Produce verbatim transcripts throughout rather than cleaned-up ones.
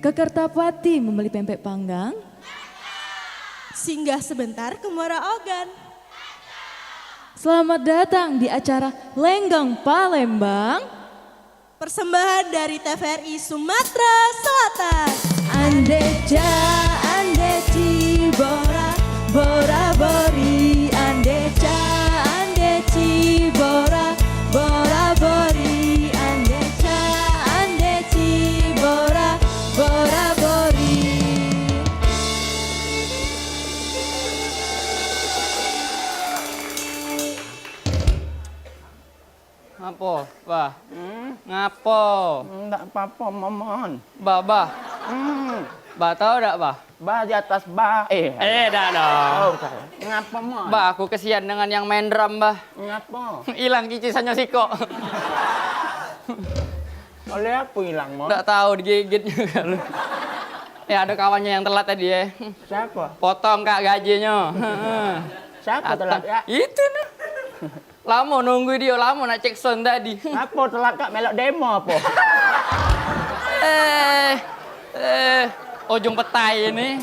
Kertapati membeli pempek panggang. Singgah sebentar ke Muara Ogan. Selamat datang di acara Lenggang Palembang. Persembahan dari T V R I Sumatera Selatan. Ande ca, ande ci, bora, bora bori. Ande ca, ande ci, bora, bora bori. Ande ca, ande ci, bora, bora bori. Ngapo, Bah? Hmm? Ngapo? Ndak apo-apo, Momon. Bah, Bah. Hmm. Bah, tau dak, Bah? Bah di atas bah. Eh. Eh, dak dong. Oh, bukan. Ngapo, Mon? Bah, aku kesian dengan yang main drum, Bah. Ngapo? Ilang kicisannya sikok. Oleh apo ilang, Mon? Dak tau, digigit juga lu. Ya, ada kawannya yang telat tadi, ya. Siapa? Potong, Kak, gajinya. Siapa telat, Kak? Itu, nah. Lamo nunggu dio, lamo nak cek sound tadi. Ngapo telat, Kak? Melok demo apo? Eh, eh, ujung petai ini.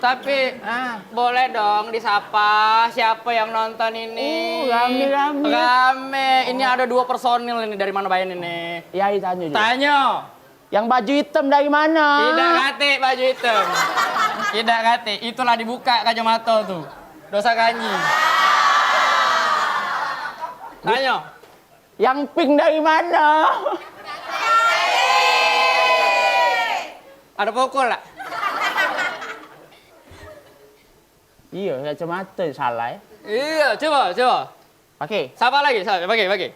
Tapi, ah, boleh dong disapa siapa yang nonton ini? Oh, rame, rame. Rame. Ini ada dua personil ini, dari mana bae ini? Yai tanyo dulu. Tanyo. Yang baju hitam dari mana? Idak katik baju hitam. Idak katik. Itulah dibuka kacamata tu. Dosa kanji. Tanyo. Yang pink dari mana? Ada pokok tak? Iyo, kacamata salah, eh. Iyo, coba, coba. Pakai. Siapa lagi? Siapa? Pakai, pakai.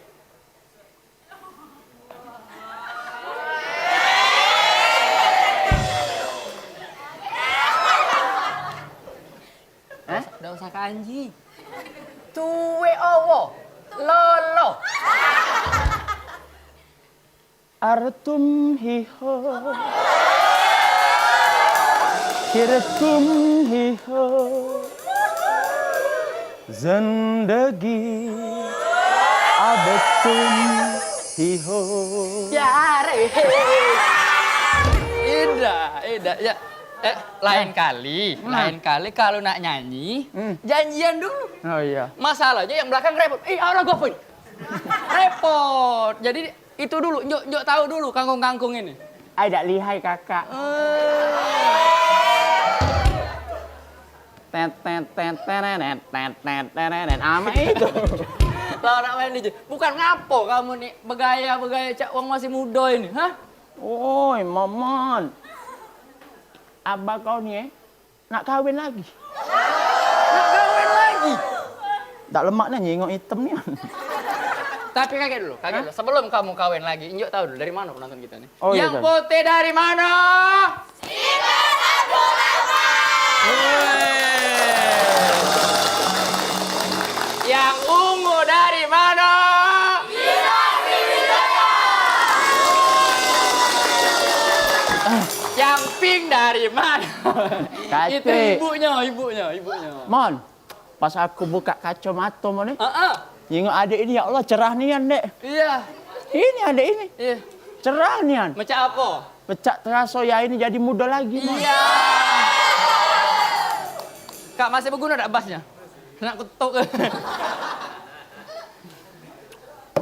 Hah? Dak usah kanji. Tuwe owo. Lolo. Artum hiho. Kirtum hiho. Zendegi abetum hiho. Biare. Idak, idak, ya. Eh, lain kali, lain kali kalau nak nyanyi, janjian dulu. Oh, iya. Masalahnya yang belakang repot. Eh, arah gua pun. Repot. Jadi, itu dulu, njuk, njuk tahu dulu kangkung-kangkung ini. Ai, dak lihai, Kakak. Eh. Tet, tet, tet, terenet, tet, tet, terenet. Ama itu. Lah, nak main D J. Bukan ngapo kamu ni begaya-begaya cak wong masih muda ini, hah? Oi, Momon. Abah kau ni, eh, nak kawin lagi. Nak kawin lagi? Dak lemak ni nyingok item ni. Tapi kagek dulu, kagek dulu. Sebelum kamu kawin lagi, injuk tahu dulu dari mana penonton kita ni. Oh, iya, yang putih dari mana? Weh. Yang ungu dari mana? Yang pink dari mana? Itu ibunya, ibunya, ibunya. Mon, pas aku buka kaca mata, Mon, eh. Heeh. Nyingok adek ini, ya Allah, cerah nian, Dek. Iya. Ini adek ini. Iya. Cerah nian. Macam apa? Pecak teraso ya ini jadi muda lagi, Mon. Iya. Kak, masih berguna dak bassnya? Nak kutuk.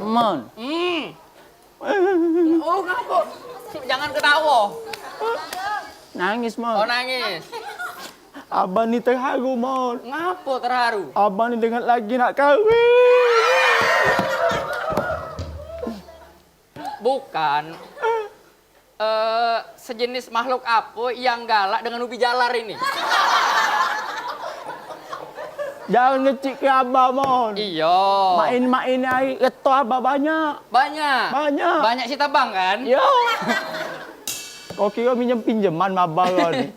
Mon. Hmm. Oh, ngapo? Jangan ketawa. Nangis, Mon. Oh, nangis. Abah ni terharu, Mon. Ngapo terharu? Abah ni dengan lagi nak kawin. Bukan. Eh, sejenis makhluk apo yang galak dengan ubi jalar ini? Jangan ngecik ke abah, Mon. Iyo. Main-main ai, reto abah banyak. Banyak? Banyak. Banyak si tabang, kan? Iyo. Kau kira minjem pinjeman sama abah kau ni?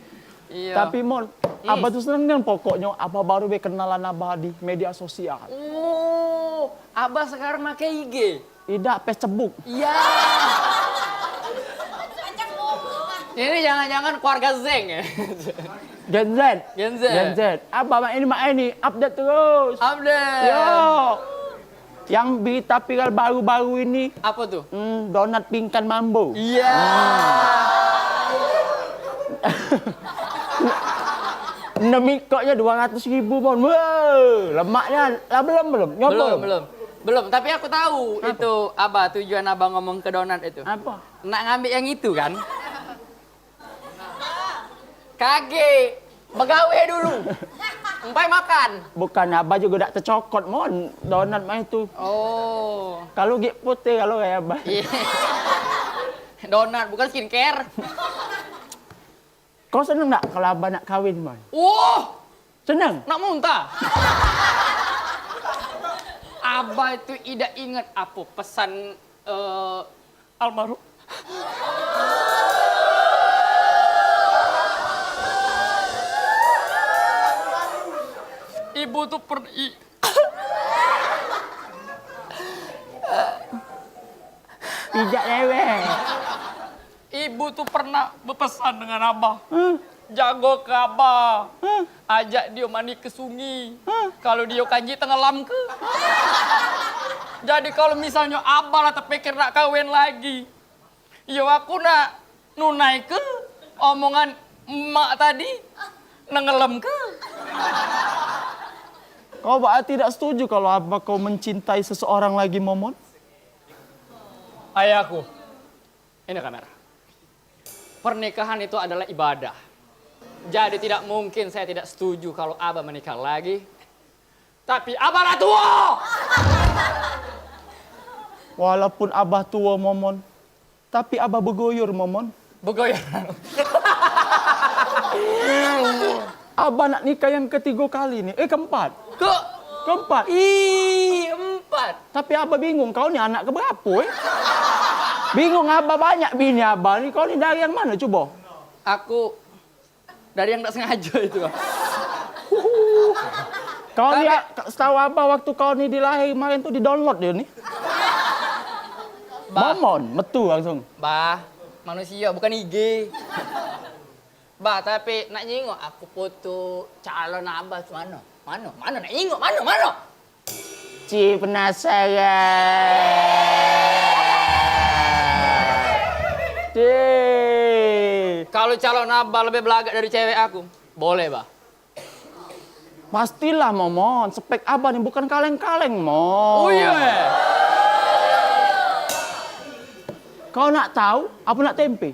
Iyo. Tapi, Mon, abah tu seneng nian pokoknyo abah baru be kenalan abah di media sosial. Oh, abah sekarang make I G? Idak, Facebook. Iya. Ini jangan-jangan keluarga Zeng, ya? Gen Z. Gen Z. Gen Z. Abah mak ini, mak ini update terus. Update. Yo. Yang berita viral baru-baru ini. Apa tuh? Hmm, donat pingkan mambo. Iya. Enam ikoknyo dua ratus ribu, Mon. Wah, lemaknyo lah belum, belum. Nyoba belum, belum. Belum, tapi aku tahu itu Abah, tujuan Abah ngomong ke Donat itu. Apa? Nak ngambil yang itu, kan? Kage, begawe dulu. Empai makan. Bukan, Abah juga dak tecokot, Mon. Donat mah itu. Oh. Kalau gek putih, kalau kayak Abah. Iya. Donat, bukan skincare. Kau seneng dak kalau Abah nak kawin, Mon? Wah! Seneng? Nak muntah. Abah itu idak inget apa pesan, eh, almarhum. Ibu tuh per-, i-, Pijak leweh. Ibu tuh pernah bepesan dengan Abah. Hah? Jago ke Abah. Hah? Ajak dio mandi ke sungi. Hah? Kalau dio kanji, tenggelam ke. Jadi kalau misalnyo Abah lah tepikir nak kawin lagi, yo, aku nak nunai ke omongan emak tadi, nenggelam ke. Kau berarti tidak setuju kalau Abah kau mencintai seseorang lagi, Momon? Ayahku, ini kamera. Pernikahan itu adalah ibadah. Jadi tidak mungkin saya tidak setuju kalau Abah menikah lagi. Tapi Abah lah tua. Walaupun Abah tua, Momon, tapi Abah begoyor, Momon. Begoyor. Abah nak nikah yang ketiga kali ni. Eh, keempat. Kok? Keempat. Ih, empat. Tapi Abah bingung, kau ni anak keberapa, eh? Bingung Abah, banyak bini Abah ni. Kau ni dari yang mana, cuba? Aku dari yang tak sengaja itu, Bang. Kau ni, tapi setahu Abah, waktu kau ni dilahir kemarin tu, di-download dia ni. Bah. Momon, metu langsung. Bah, manusia, bukan I G. Bah, tapi nak nyingok aku foto calon Abah tu mano? Mano? Mano nak nyingok? Mano? Mano? Ci, penasaran. Ci. Kalau calon Abah lebih belagak dari cewek aku, boleh, Bah. Pastilah, Momon. Spek Abah ni bukan kaleng-kaleng, Mon. Oh, iya. Kau nak tahu apa nak tempe?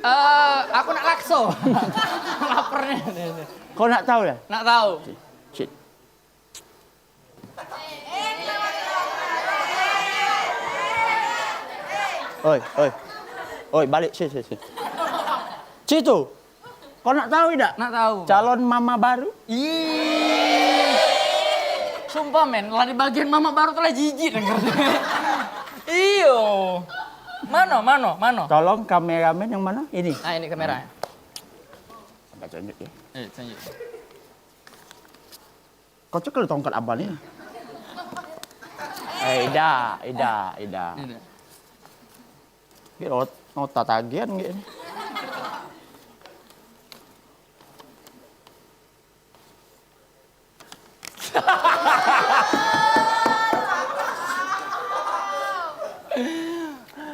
Eh, aku nak lakso. Laper ni. Kau nak tahu, ya? Nak tahu. Cit. Oi, oi. Oi, balik. Sini, sini, sini. Situ. Kau nak tahu tidak? Nak tahu. Calon mama baru? Ih. Sumpah, men, lah di bagian mama baru tu lah jijik denger. Iyo. Mano, mano, mano? Tolong kameramen yang mana? Ini. Ah, ini kamera. Sampai tunjuk, ya. Eh, tunjuk. Kau cekel tongkat Abah ni. Eh, idak, idak, idak. Idak. Gek ot-, nota tagihan gek ni.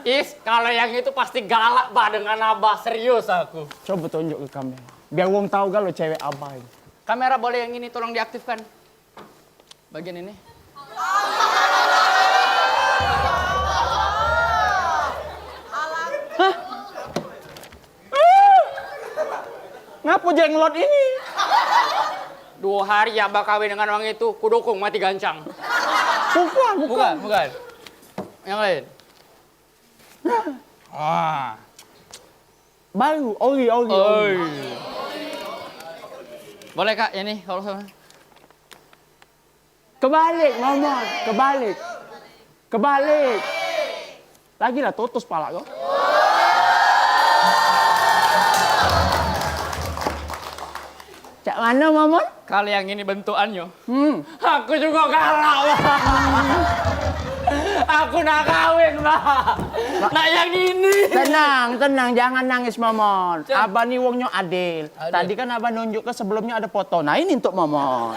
Is, kalau yang itu pasti galak, Bah, dengan Abah. Serius aku. Coba tunjuk ke kamera. Biar wong tahu galo cewek Abah ini. Kamera boleh yang ini tolong diaktifkan. Bagian ini. Hah? Ngapo jenglot ini? Dua hari Abah kawin dengan wong itu, ku dukung mati gancang. Bukan, bukan. Bukan, bukan. Yang lain. Nah. Ah. Baru, ori, ori, ori. Oi. Boleh, Kak, ini kalau sama. Kebalik, Momon. Kebalik. Kebalik. Lagi lah, totos palak kau. Cak mano, Momon? Kalau yang ini bentukannya, hmm, aku juga galak, Bang. Aku nak kawin, Bang. Nak yang ini. Tenang, tenang, jangan nangis, Momon. Cak. Abah ni wongnyo adil. Adil. Tadi kan Abah nunjuk ke sebelumnya ada foto. Nah, ini untuk Momon.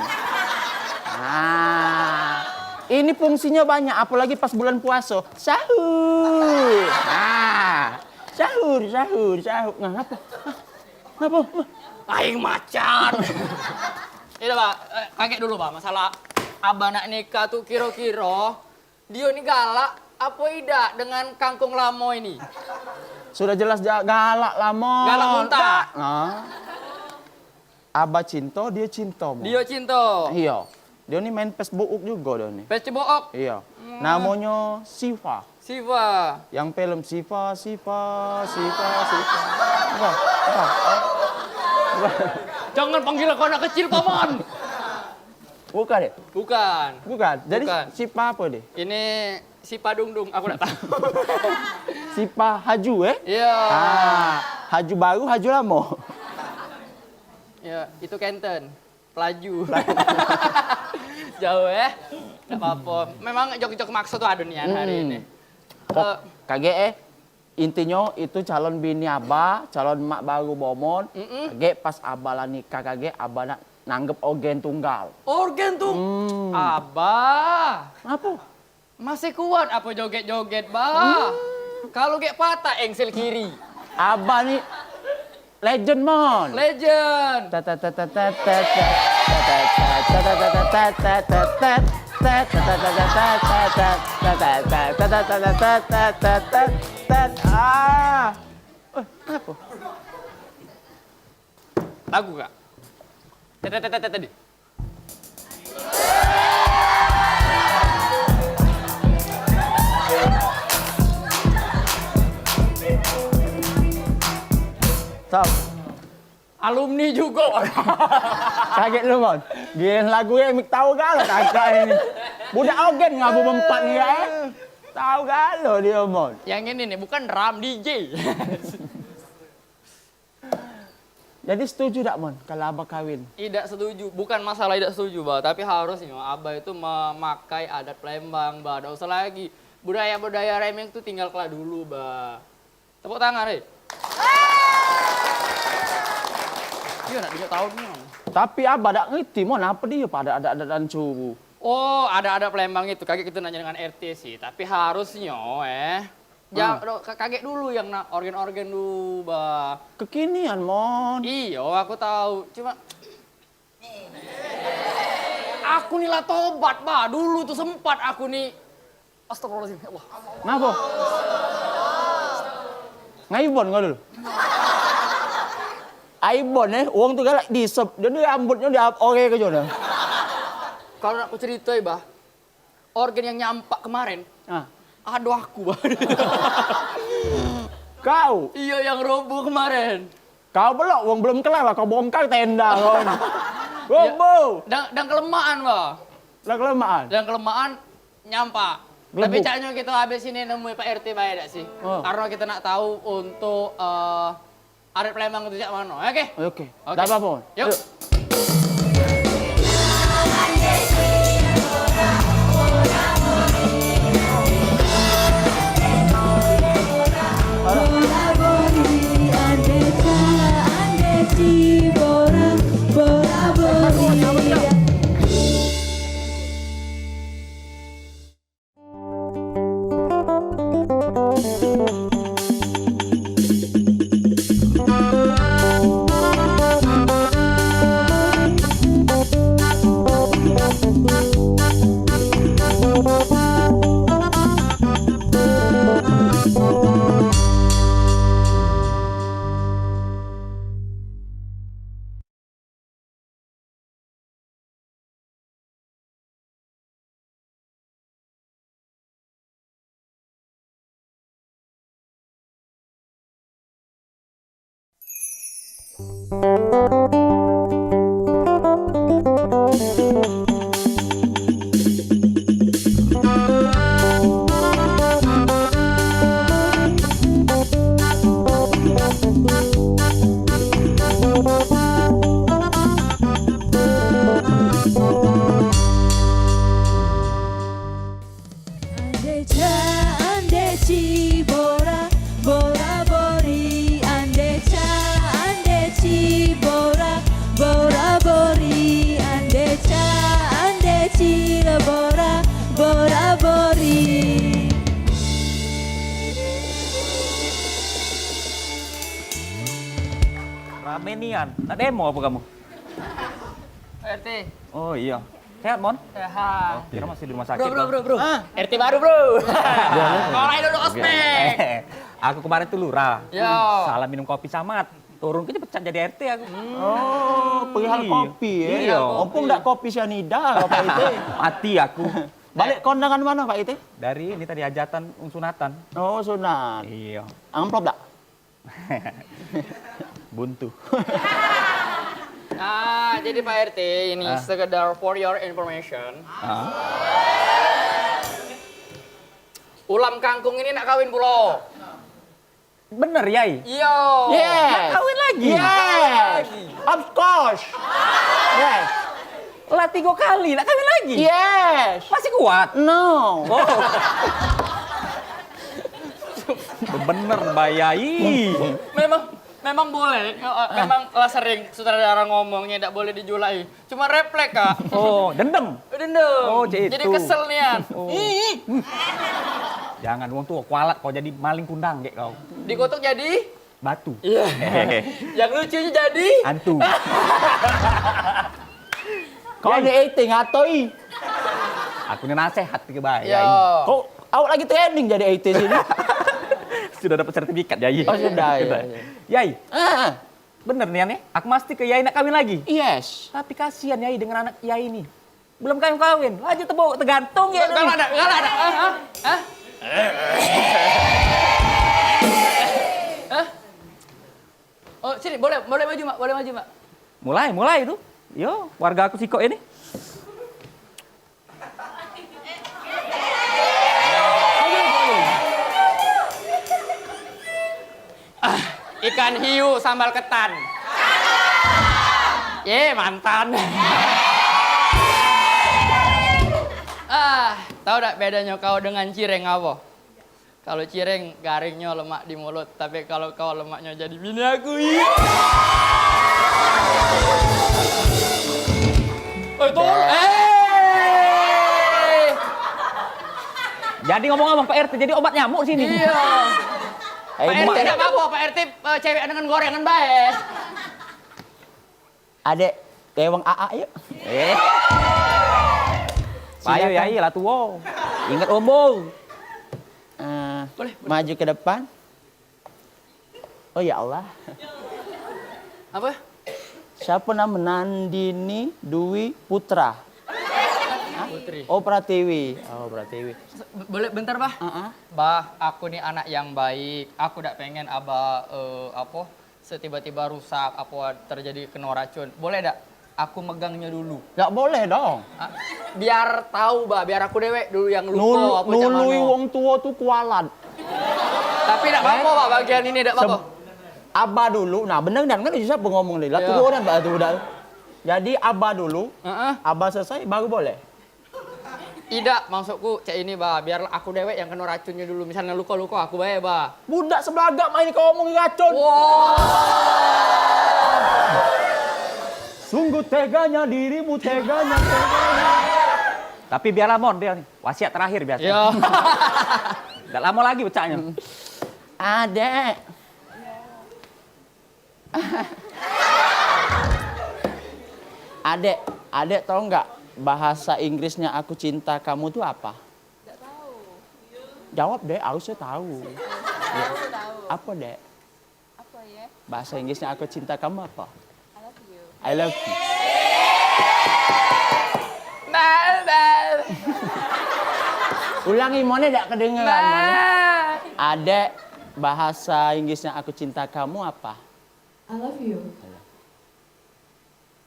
Nah, ini fungsinya banyak, apalagi pas bulan puasa. Sahur. Nah, sahur, sahur, sahur. Nah, apa? Apo? Aing macan. Iyo, Bah. Eh, kagek dulu, Bah. Masalah abah nak nikah tu kiro-kiro dio ni galak apo idak dengan kangkung lamo ini? Sudah jelas ja-, galak lamo. Galak muntah. Dak. Nah. Abah cinto, dio cinto, Mon. Dio cinto. Iyo. Dio ni main Facebook jugo dio ni. Facebook? Iyo. Hmm. Namonyo Siva. Siva. Yang film Siva, Siva, Siva, Siva. Bukan, bukan. Bukan. Jangan panggil aku anak kecil, Paman. Bukan, ya? Bukan. Bukan. Jadi, bukan. Siva apa, deh? Ini Siva Dungdung, aku dak tahu. Siva Haju, eh? Iya. Ah, Haju baru, Haju lamo. Ya, itu Kenten. Pelaju. Jauh, eh? Dak apa-apa. Memang jok-jok makso tu ado nian hari ini. Pok-, eh, kagek, eh. Intinyo itu calon bini abah, calon mak baru Bomon. Mm-mm. Kagek pas abah lah nikah, kagek abah nak nanggep orgen tunggal. Orgen tung-, hmm. Abah. Ngapo? Masih kuat apo joget-joget, Bah? Hmm. Kalu gek patah engsel kiri. Abah ni legend, Mon. Legend. Ah. Eh, apo? Lagu kak. Tet, tet, tet, tet, tadi. Tau. Alumni jugo. Kagek lu, Mon. Giliran lagu e mik tau galo kagek ini. Budak orgen ngabu bempat ni, eh. Tau galo dio, Mon. Yang ini nih, bukan drum, D J. Jadi setuju dak, Mon, kalu abah kawin? Idak setuju, bukan masalah idak setuju, Bah, tapi harusnyo abah itu memakai adat Palembang, Bah, dak usah lagi budaya-budaya remeng tu tinggalkanlah dulu, Bah. Tepuk tangan, eh. Iyo, nak tunjuk tahun ni. Tapi abah dak ngerti, Mon, apo dio pada adat-adat dan suku? Oh, adat-adat Palembang itu kagek kito nanya dengan R T sih, tapi harusnyo, eh, Ja-, ah. Ka-, kagek dulu yang nak orgen-orgen dulu, Bah. Kekinian, Mon. Iyo, aku tau. Cuma, aku ni lah tobat, Bah. Dulu tu sempat aku ni, astagfirullahaladzim, ya Allah. Ngapo? Ngaibon kau dulu. Aibon, eh. Wong tu galak disep. Jadi rambutnyo diap-, ore ke jono. Kalu nak ku cerito, Bah. Orgen yang nyampak kemaren, ah, ado aku, Bah. Kau? Iyo, yang roboh kemaren. Kau belok, wong belum kelar lah, kau bongkar tenda kau ni. Iyo. Roboh. Dan, dan kelemaan, Bah. Lah kelemaan? Dan kelemaan nyampak. Tapi gelebuk. Caknyo kito habis ini nemui Pak R T bae dak sih? Oh. Karno kito nak tau untuk, eh, Adat Palembang itu cak mano, oke? Oke. Oke. Dak apo-apo. Yuk. Yuk. Ande ca, ande ci, bora, bora, bori. Ande ca, ande ci, bora, bora, bori. Ande ca, ande ci, le bora, bora, bori. Rame nian. Nak demo apa kamu? Pak R T. Oh iya. Sehat, Mon? Sehat. Oh, kira masih di rumah sakit, Bro, bro, Bang. Bro, bro. Ah. R T baru, Bro. Sekolah dulu ospek. Aku kemarin tuh lurah. Yo. Salah minum kopi samat. Turun ke pecat jadi R T aku. Oh, perihal kopi ya. Iya. Mumpung ndak kopi sianida, Pak R T. Mati aku. Balik kondangan mana, Pak R T? Dari ini tadi hajatan, sunatan. Oh, sunat. Iya. Amplop dak? Buntu. Ah, jadi Pak R T ini sekedar for your information. Ah. Ulam kangkung ini nak kawin pulo. Bener, Yai? Iyo. Yes. Nak kawin lagi? Yes. Of course. Yes. Lah tiga kali, nak kawin lagi? Yes. Masih kuat? No. Oh. Bener, Bayai. Memang, memang boleh. Memang lah sering sutradara ngomongnya ndak boleh dijulai. Cuma refleks, Kak. Oh, dendam? Dendam. Oh, cak itu. Jadi kesel nian. Oh. Ih. Jangan, wong tuo kualat kau jadi maling kundang kek kau. Dikutuk jadi? Batu. Iya. Yang lucunya jadi? Hantu. Kau ni acting atau i? Aku ni nasehat ke bae. Yo. Kau awak lagi training jadi acting sini. Sudah dapat sertifikat, Yai. Oh, sudah, iya, iya. Yai. Ah. Bener nian, eh? Aku mesti ke Yai nak kawin lagi. Yes. Tapi kasihan Yai dengan anak Yai ni. Belum kawin-kawin, aja tebok tergantung ya. Galak dak? Galak dak? Hah? Hah? Hah? Oh, sini, boleh, boleh maju, Mak, boleh maju, Mak. Mulai, mulai tu. Yo, warga aku sikok ini. Ah, ikan hiu sambal ketan. Ye, mantan. Ah, tahu dak bedanyo kau dengan cireng apa? Kalau cireng garingnyo lemak di mulut, tapi kalau kau lemaknyo jadi bini aku. Iya. Oi, tol. Eh. Jadi ngomong-ngomong, Pak R T jadi obat nyamuk sini. Iya. Eh, Pak R T tidak apa-apa, Pak R T, eh, cewek dengan gorengan bae. Adek, tewang A A yuk. Eh. Payo, silakan. Yai lah tuo. Ingat umur. Eh, boleh, boleh. Maju ke depan. Oh ya Allah. Apa? Siapa nama? Nandini Dwi Putra. Putri. Oh, Pratiwi. Oh, Pratiwi. Boleh bentar, Bah? Heeh. Bah, aku ni anak yang baik. Aku dak pengen Abah, eh, apa, setiba-tiba rusak, apa terjadi kena racun. Boleh dak? Aku megangnyo dulu. Dak boleh dong. Ah, biar tahu, Bah, biar aku dewek dulu yang lupa apa cak mano. Nului wong tuo tu kualat. Tapi dak apa-apa, Bah, bagian ini dak apa-apa. Abah dulu. Nah, bener kan, kan siapa ngomong ni? Lah, tuo kan, Bah, tu dah. Jadi, Abah dulu, Abah selesai, baru boleh. Idak, maksudku cak ini, Bah, biar aku dewek yang kena racunnyo dulu. Misalnyo luko-luko, aku bae, Bah. Budak sebelagak main kau omong racun. Wah. Sungguh teganya dirimu, teganya, teganya. Tapi biarlah Mon dia ni, wasiat terakhir biasa. Iya. Dak lamo lagi pecaknyo. Adek. Adek, adek tahu nggak bahasa Inggrisnya aku cinta kamu tuh apa? Nggak tahu. Jawab, Dek, harusnya tahu. Harusnya tahu. Apa, Dek? Apa ya? Bahasa Inggrisnya aku cinta kamu apa? I love you. I love you. Bal, bal. Ulangi, Mone dak kedengeran, Mone. Bal. Adek, bahasa Inggrisnya aku cinta kamu apa? I love you.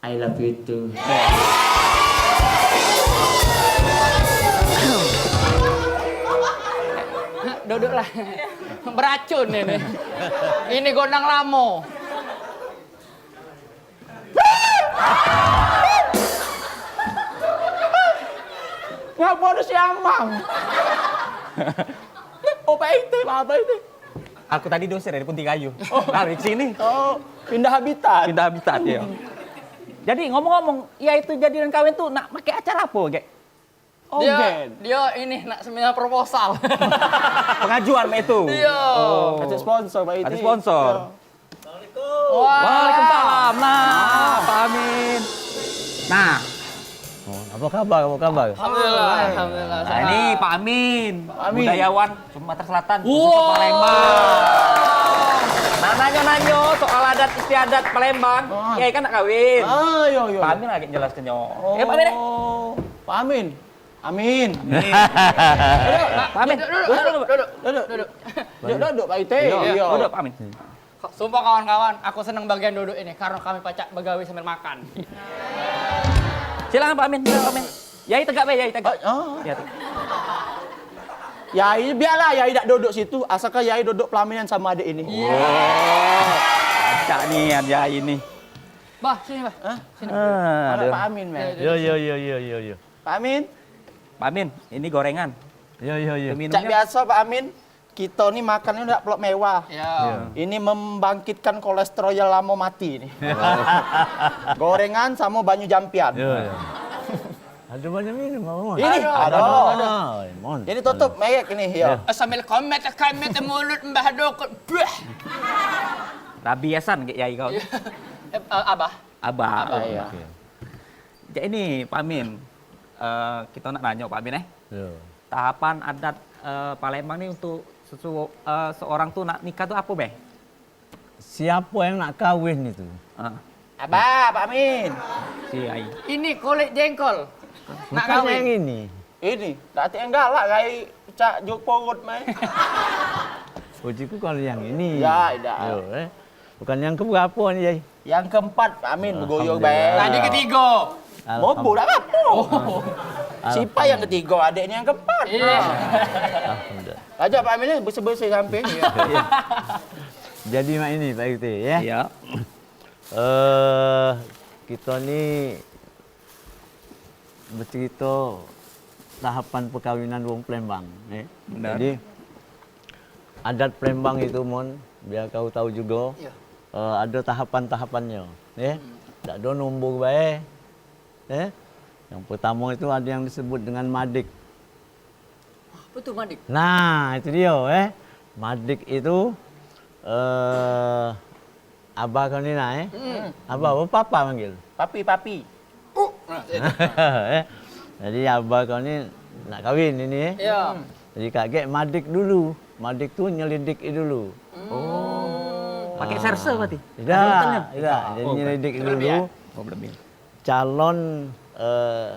I love you too. Duduklah. Beracun ini. Ini gondang lamo. Ngapa ada si Amang? Opa itu, apa itu? Aku tadi diusir dari Punti Kayu. Oh. Lari ke sini. Oh, pindah habitat. Pindah habitat, ya. Jadi, ngomong-ngomong, ya itu jadi dan kawin tuh nak pakai acara apa, Gek? Oh, dia, Gen. Dia ini nak seminar proposal. Pengajuan mak itu. Iya. Oh. Kasih sponsor, Pak Iti. Kasih sponsor. Iya. Assalamualaikum. Waalaikumsalam. Nah, Pak Amin. Nah. Oh, apa kabar? Apa kabar? Alhamdulillah, alhamdulillah. Nah, ini Pak Amin, Pak Amin. Budayawan Sumatera Selatan, khususnya Palembang. Nah, nanyo-nanyo soal adat istiadat Palembang. Oh. Ya, kan nak kawin. Ah, iya, iya. Pak Amin lagi jelas kenyo. Oh. Ya, Pak Amin, eh? Pak Amin. Amin. Pak Amin. Duduk, duduk, duduk, duduk. Duduk, duduk, Pak Ite. Iya, duduk, Pak Amin. Sumpah kawan-kawan, aku seneng bagian duduk ini karena kami pacak begawe sambil makan. Silakan Pak Amin, silakan Pak Amin. Yai tegak be, Yai tegak. Oh, oh. Ya, tegak. Yai, biarlah Yai dak duduk situ, asalkan Yai duduk pelaminan sama adik ini. Iya. Wah, acak nian Yai ni. Bah, sini, Bah. Hah? Sini. Ah, mana aduh. Pak Amin, men? Yo, yo, yo, yo, yo, yo. Pak Amin. Pak Amin, ini gorengan. Yo, yo, yo. Cak biaso, Pak Amin. Kito ni makan ni dak pelok mewah. Ya. Ini membangkitkan kolesterol yang lamo mati ni. Gorengan samo banyu jampian. Ya, ya. Ada banyak minum, Bang. Ini ada. Ada. Ah, Mon. Ini tutup merek ini, ya. Ya. Sambil komet, komet mulut Mbah Dukun. Bah. Rabiasan kayak yai kau. Eh, abah. Abah. Abah, ya. Oke. Jadi ini, Pak Amin. Eh, kita nak nanya, Pak Amin, eh. Ya. Tahapan adat, eh, Palembang ni untuk sesu-, eh, seorang tu nak nikah tu apa, Beh? Siapa yang nak kawin itu? Ah. Abah, Pak Amin. Si Ai. Ini kulit jengkol. Nak kawin. Bukan yang ini. Ini, dak ati yang galak, gai cak juk porot mai. Ujiku kalau yang ini. Ya, idak. Yo, eh. Bukan yang keberapa ni, Yai? Yang keempat, Amin, begoyo bae. Alhamdulillah. Tadi ketiga. Bobo, dak apa. Alhamdulillah. Sipai yang ketiga, adiknya yang keempat. Iya. Alhamdulillah. Ajak Pak Amin ni bersih-bersih samping. Iya. Jadi mak ini, Pak R T, ya. Iya. Eh, kita ni becerita tahapan perkahwinan wong Palembang, eh. Benar. Jadi, adat Palembang itu, Mon, biar kau tahu juga, iya, eh, ada tahapan-tahapannyo, eh. Hmm. Dak do nombor bae, eh. Yang pertama itu ada yang disebut dengan madik. Apa tu madik? Nah, itu dia, eh. Madik itu, eh, abah kau ni nah, eh. Hmm. Abah, apa papa manggil? Papi, papi. Uh, nah, itu. Eh, jadi abah kau ni nak kawin ini, eh. Iya. Jadi kak gek madik dulu. Madik tu nyelidik dulu. Hmm. Oh. Pakai serse berarti? Tidak, tidak. Jadi oh, nyelidik dulu. Kelebihan. Oh, kelebihan. Calon, eh,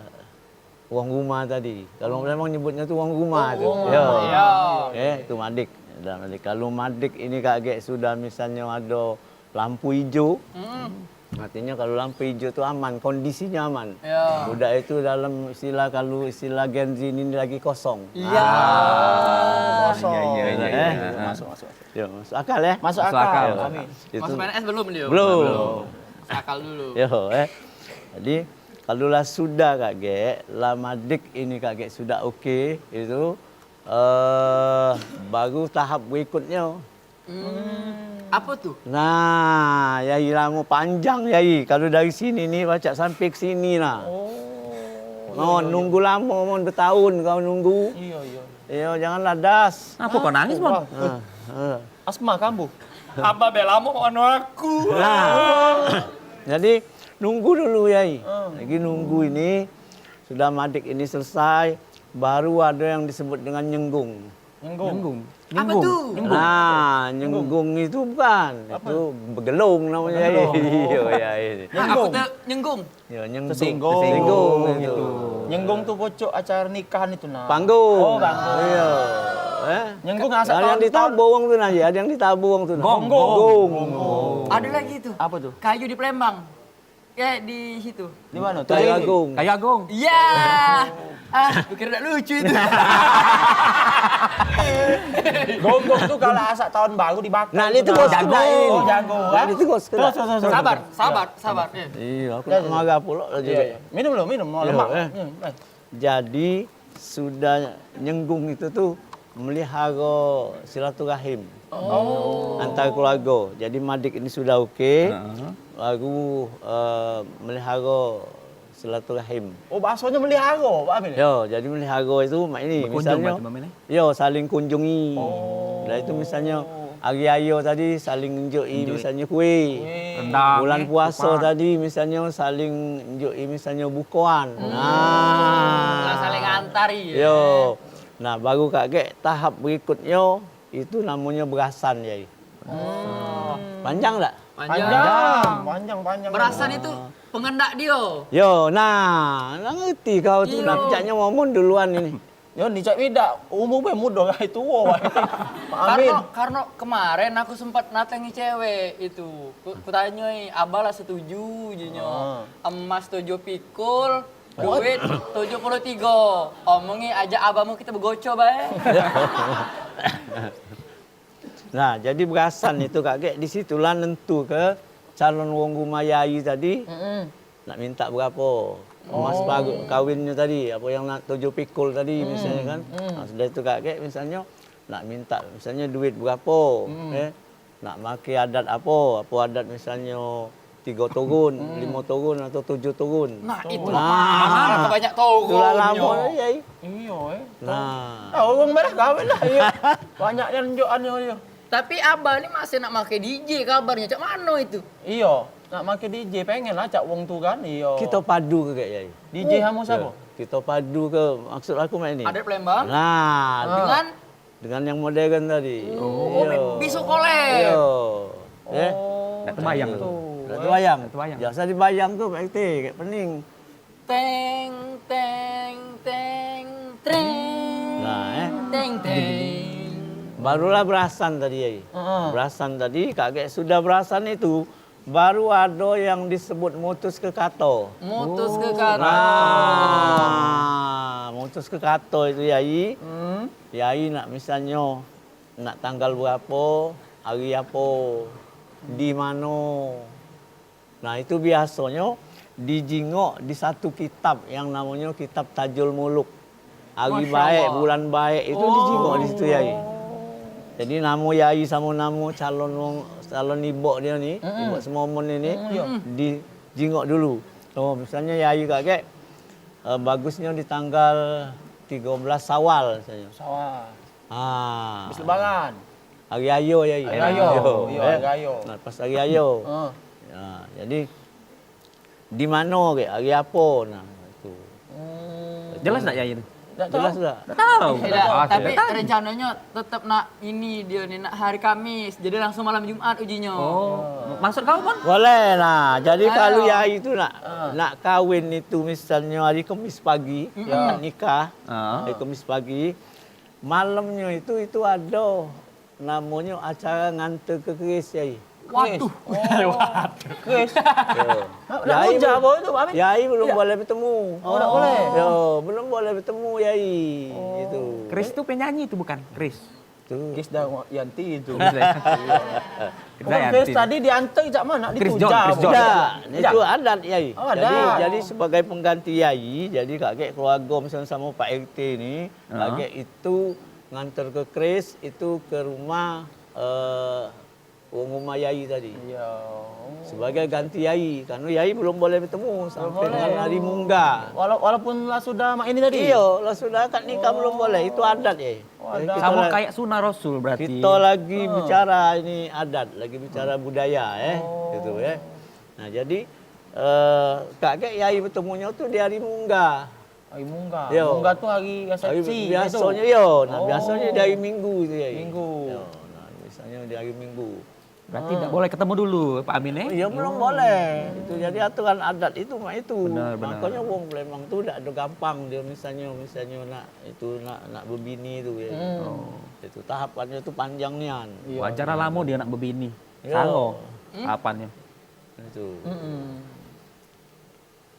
wong rumah tadi. Kalau memang nyebutnya tu wong rumah tu. Oh, yo. Yo. Eh, tu madik. Dah madik. Kalau madik ini kak gek sudah misalnya ada lampu hijau. Hmm. Artinya kalau lampu hijau tu aman, kondisinya aman. Ya. Budak itu dalam istilah, kalau istilah Gen Z ini lagi kosong. Iya. Ah, kosong. Iya, iya, iya, iya. Eh? Masuk, masuk. Yo, masuk akal ya? Masuk akal. Masuk akal. Amin. Itu masuk P N S belum dia? Belum. Belum. Masuk akal dulu. Yo, eh. Jadi, kalau lah sudah kak gek, lah madik ini kak gek sudah oke, itu, eh, baru tahap berikutnya. Hmm. Apa tu? Nah, yai lama panjang, yai. Kalau dari sini ni, pacak sampai ke sini lah. Oh. Mon, nunggu lama, Mon, bertahun kau nunggu. Iya, iya. Iya, janganlah das. Apa kau nangis, Mon? Ah, ah. Asma kambuh. Abah be lamo ono aku. Nah. Jadi nunggu dulu, Yai. Hmm. Lagi nunggu ini, sudah madik ini selesai, baru ada yang disebut dengan nyenggung. Nyenggung. Nyenggung. Apa tu? Nah, nyenggung itu bukan. Apa? Itu begelung namanya, Yai. Begelung. Iya, Yai. Aku tu nyenggung. Ya, nyenggung. Tersinggung. Tersinggung gitu. Nyenggung tu pucuk acara nikahan itu, nah. Panggung. Oh, panggung. Iya. Eh? Nyenggung asak. Ada yang ditabung tu nah, ada yang ditabung tu nah. Gong, gong. Gong. Ada lagi tu. Apa tu? Kayu di Palembang. Kayak di situ. Di mana? Kayu Agung. Kayu Agung. Iya. Ah, kukira dak lucu itu. Gonggong tu kalau asak tahun baru dibakar. Nah, itu bos kena ini. Oh, jago. Nah, itu bos kena. Terus, terus, terus. Sabar, sabar, sabar. Iya, aku nak marah pula lah juga. Iya, iya. Minum dulu, minum. Mau lemak. Eh. Minum. Eh. Jadi, sudah nyenggung itu tu melihara silaturahim antar keluarga. Jadi, madik ini sudah oke, baru, eh, melihara silaturahim. Oh, bahasanya melihara, Pak Amin? Ya, jadi melihara itu mak ini, misalnya, berkunjung berarti, Mak Amin, eh? Ya, saling kunjungi. Oh. Dah itu misalnya, Hari ayo tadi saling nunjuki misalnyo kue. Rendang, bulan puaso tadi misalnyo saling nunjuki misalnyo bukoan. Nah. Lah saling antar, iyo. Yo. Nah, baru kagek tahap berikutnyo itu namonyo berasan, Yai. Oh. Panjang dak? Panjang. Panjang, panjang, panjang. Berasan itu pengendak dio. Yo, nah, nah ngerti kau tu. Nah, picaknyo ngomong duluan ini. Yo, ni cak idak, umur be mudo lah, tuo wae. Karno, karno kemaren aku sempat natengi cewek itu. Ku, ku tanyoi, abah lah setuju jinyo. Ah. Emas tujuh pikul, duit tujuh puluh tigo. Omongi ajak abahmu kito begoco bae. Nah, jadi berasan itu kagek, di situlah nentuke calon wong rumah yai tadi nak minta berapo. Emas pagu kawinnyo tadi, apo yang nak tujuh pikul tadi misalnyo kan. Nah, sudah itu kagek misalnyo nak minta misalnyo duit berapo, eh, nak make adat apo, apo adat misalnyo tigo turun, limo turun atau tujuh turun. Nah, itu. Nah, banyak turun. Itulah lamo, Yai. Iyo, eh. Nah. Ah, urung merah gawe lah, iyo. Banyak yang nunjuk anu, iyo. Tapi abah ni masih nak make D J kabarnyo, cak mano itu? Iyo, nak make D J, pengen lah cak wong tu kan, iyo. Kito padu ke, Yai? D J samo siapo? Kito padu ke, maksud aku mak ini. Adat Palembang. Nah, dengan dengan yang modern tadi. Oh, iyo. Biso kolek. Iyo. Eh? Oh, dak tebayang tu. Dak tebayang. Dak tebayang. Biaso dibayang tu, Pak R T, kayak pening. Teng, teng, teng, teng. Nah, eh. Teng, teng. Barulah berasan tadi, Yai. Heeh. Berasan tadi, kagek sudah berasan itu, baru ado yang disebut mutus ke kato. Mutus ke kato. Nah, mutus ke kato itu, Yai. Hmm. Yai nak misalnyo, nak tanggal berapo, hari apo, di mano. Nah, itu biasonyo dijingok di satu kitab yang namonyo Kitab Tajul Muluk. Hari baek, bulan baek itu dijingok di situ, Yai. Jadi, namo yai samo namo calon wong, calon ibok dio ni, ibok semomon ini, dijingok dulu. Oh, misalnyo yai kagek, eh, bagusnyo di tanggal tigo belas Sawal, misalnyo. Sawal. Ah. Habis lebaran. Hari ayo, Yai. Hari ayo. Iyo, hari ayo. Nah, pas hari ayo. Heeh. Ya, jadi di mano ke? Hari apo? Nah, itu. Hmm. Jelas dak, Yai, tu? Dak tahu. Jelas dak? Dak tahu. Dak, tapi rencanonyo tetep nak ini dio ni, nak hari Kamis. Jadi langsung malam Jumat ujinyo. Oh, maksud kau, Pon? Boleh, nah. Jadi kalu yai tu nak, nak kawin itu misalnyo hari Kamis pagi, nak nikah, hari Kamis pagi, malemnyo itu, itu ado namonyo acara nganter ke keris, Yai. Waduh. Keris. Yo. Nak, nak yai bujang belum, apo itu, Pak Amin? Yai belum boleh betemu. Oh, dak boleh. Yo, belum boleh betemu, Yai. Gitu. Keris tu penyanyi tu bukan? Keris. Tu. Keris Dayanti itu. Keris Dayanti. Bukan, keris tadi diantar cak mano? Nak ditujang. Keris John, Keris John. Dak, itu adat, Yai. Oh, adat. Jadi, jadi sebagai pengganti Yai, jadi kagek keluargo misalnyo samo Pak R T ni, kagek itu nganter ke keris itu ke rumah, eh, wong rumah yai tadi. Iyo. Sebagai ganti yai, karno yai belum boleh betemu sampai dengan hari Mungga. Walau-, walaupun lah sudah mak ini tadi? Iyo, lah sudah akad nikah belum boleh. Itu adat, ye. Oh, adat. Samo kayak sunah Rasul berarti. Kito lagi bicara ini adat, lagi bicara budaya, eh. Gitu, eh. Nah, jadi, eh, kagek yai betemunyo tu di hari Mungga. Hari Mungga. Yo. Mungga tu hari resepsi, hari biasonyo, yo. Nah, biasonyo di hari Minggu tu, yai. Minggu. Yo, nah, biasonyo di hari Minggu. Berarti dak boleh ketemu dulu, Pak Amin, eh? Iyo, belum boleh. Itu jadi aturan adat itu mak itu. Benar, benar. Makonyo wong Palembang tu dak ado gampang dio misalnyo, misalnyo nak itu, nak, nak bebini tu, ya. Oh. Itu tahapannyo tu panjang nian. Wajar lah lamo dio nak bebini. Yo. Samo tahapannyo. Itu.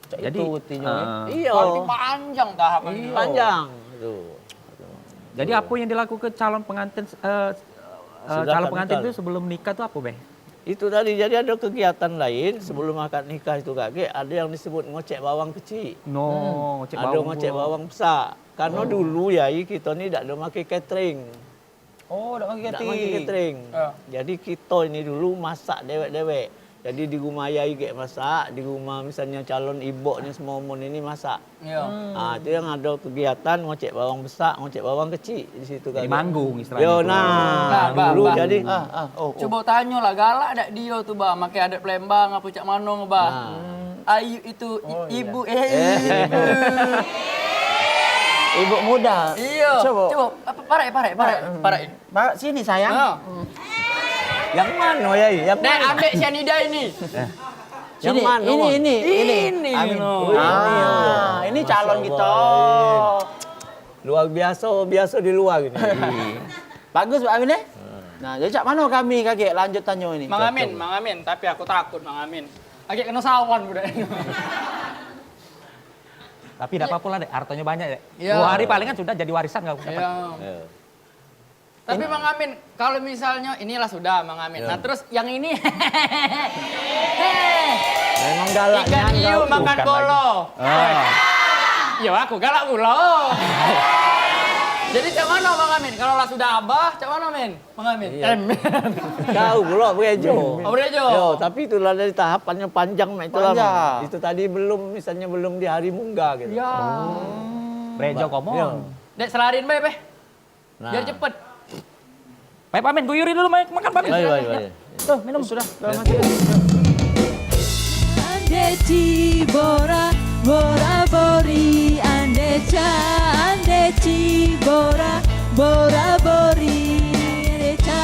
Jadi, itu artinyo, eh, iyo. Berarti panjang tahapan itu. Panjang, itu. Jadi, apo yang dilakukan calon pengantin, eh, eh, calon pengantin itu sebelum nikah tu apo, Beh? Itu tadi, jadi ado kegiatan lain sebelum akad nikah itu, kagek, ado yang disebut ngocek bawang kecik. No, ngocek bawang. Ado ngocek bawang besak. Karno dulu, yai, kito ni dak ado make catering. Oh, dak make catering. Dak make catering. Jadi kito ini dulu masak dewek-dewek. Jadi di rumah ayah igek masak, di rumah misalnya calon iboknya semua umur ini masak. Iya. Ah, itu yang ada kegiatan ngocek bawang besak, ngocek bawang kecik di situ. Jadi kagek manggung istilahnya. Yo, nah, nah, bah, dulu bah, jadi. Ah, ah, oh, oh. Cubo tanyo lah, galak dak dio tu, bah, makai adat Palembang apo cak mano, bah? Nah. Ayu itu i-, oh, iya, ibu, eh, eh, ibu. Ibu muda. Iya. Cubo. Cubo, apa, parek, parek, parek, hmm, parek. Bawa sini, sayang. Ha. Yang mano, Yai? Yang mano? Ambek si Anida ini. Eh. Yang mano, ini, ini, ini. Ini, Amin. No. Ah, ini calon kita. Masya Allah, Amin. Luar biasa, biasa di luar ini. Bagus, Pak Amin, eh? Hmm. Nah, jadi cak mano kami kagek lanjut tanyo ini? Mang Amin, Mang Amin, tapi aku takut, Mang Amin. Agek keno sawan budak ini. Tapi dak apo-apo lah, Dek. Hartonyo banyak, Dek. Iya. Dua hari palingan sudah jadi warisan kau dapat. Iya. Iya. Tapi Mang Amin, kalau misalnya inilah sudah Mang Amin. Ya. Nah, terus yang ini memang galak ikan hiu makan kolo. Ah. Yo, aku galak pulo. Jadi cak mano Mang Amin? Kalau lah sudah abah, cak mano, Min? Mang Amin. Iya. Em. Kau pulo berejo. Oh, berejo. Yo, tapi itulah dari tahapannya panjang, Mak, itulah. Panjang. Itu tadi belum, misalnya belum di hari mungga gitu. Ya. Berejo komo. Yo. Dek, selarin bae, Beh. Nah. Biar cepet. Baik, Pak Amin, guyuri dulu, Mak, makan, Pak Amin. Baik, baik, baik. Tuh, minum. Sudah, sudah mati. Ande ci bora, bora bori, ande ca, ande ci bora, bora bori, ande ca,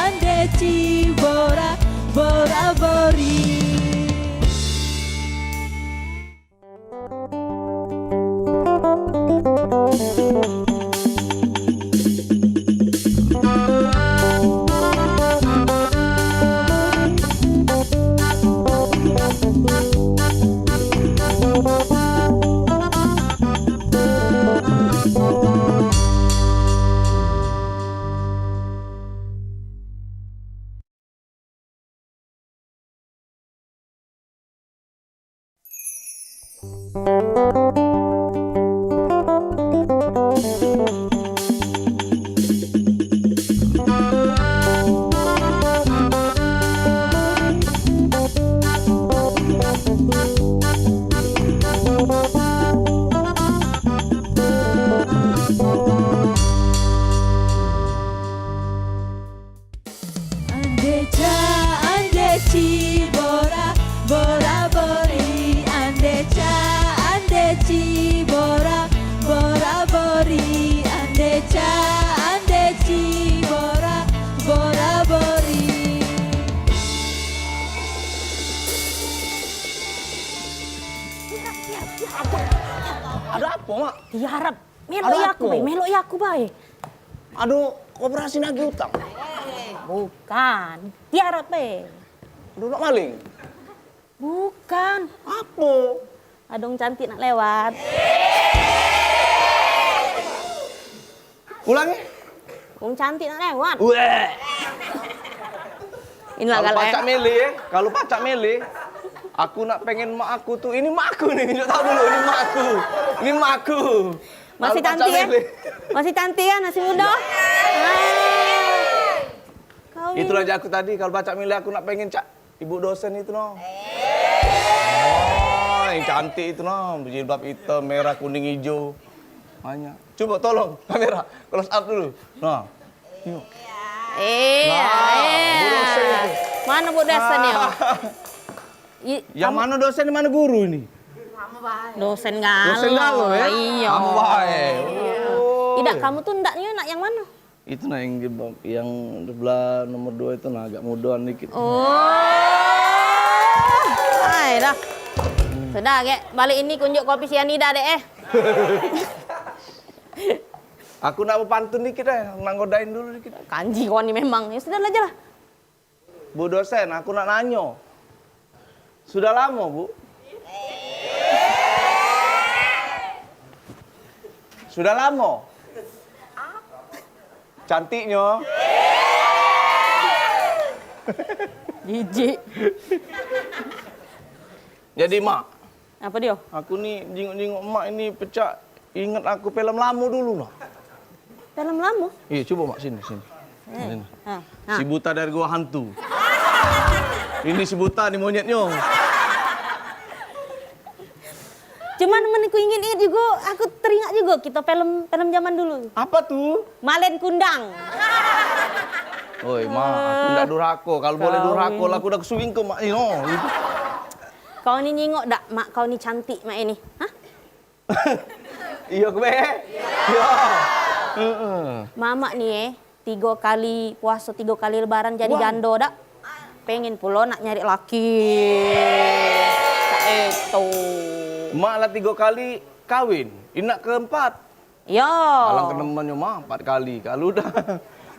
ande ci bora, bora bori. Ande ca, ande ci, bora, bora bori. Ande ca, ande ci, bora, bora bori. Ande ca, ande ci, bora, bora bori. Ado apo, Mak? Tiarap. Melok ya aku bae, melok ya aku bae. Ado koperasi nagih utang. Bukan. Tiarap bae. Ado nak maling. Bukan. Apo? Ado wong cantik nak lewat. Ulangi. Wong cantik nak lewat. Weh. Inilah kalau pacak milih, eh. Kalau pacak milih, aku nak pengen mak aku tuh. Ini mak aku nih, tunjuk tahu dulu. Ini mak aku. Ini mak aku. Masih cantik ya? Masih cantik kan? Masih muda? Itulah aja aku tadi, kalau pacak milih aku nak pengen cak ibu dosen itu no. Oh, yang cantik itu no, berjilbab hitam, merah, kuning, hijau. Banyak. Coba tolong kamera close up dulu. Nah. Yuk. Iya. Nah, ibu dosen itu. Mana bu dosen ya? Yang mana dosen, yang mana guru ini? Dosen galo. Dosen galo ya? Iya. Kamu baik. Tidak, kamu tuh ndaknya nak yang mana? Itu nah yang jilbab, yang sebelah nomor dua itu nah, agak mudoan dikit. Oh. Ai dah. Sudah, gek. Balik ini kunjuk kopi si Anida deh, eh. Aku nak berpantun dikit eh, nak ngodain dulu dikit. Kanji kau ni memang. Ya sudah lah, aja lah. Bu dosen, aku nak nanyo. Sudah lamo, Bu? Sudah lamo? Cantiknyo? Jijik. Jadi, Mak. Apa dia? Aku ni jingok-jingok Mak ini pecak inget aku film lamo dulu, nah. Film lamo? Iya, coba, Mak, sini, sini. Eh, sini. Ha, ha. Si Buta dari Gua Hantu. Ini si buta ni monyetnyo. Cuman men ku inget-inget jugo, aku teringat jugo kito film, film zaman dulu. Apa tu? Malen Kundang. Oi, Mak, aku ndak durhako. Kalau boleh durhako lah, aku dah kesuwing ke Mak. Ino, gitu. Kau ni nyingok dak, Mak, kau ni cantik, Mak, ini? Hah? Iyo ke be? Iyo. Heeh. Mamak ni, eh, tigo kali puaso, tigo kali lebaran jadi jando dak? Pengen pulo nak nyari laki. Cak itu. Mak lah tigo kali kawin, ini nak keempat. Yo. Alang kenemannyo mah empat kali, kalu dah.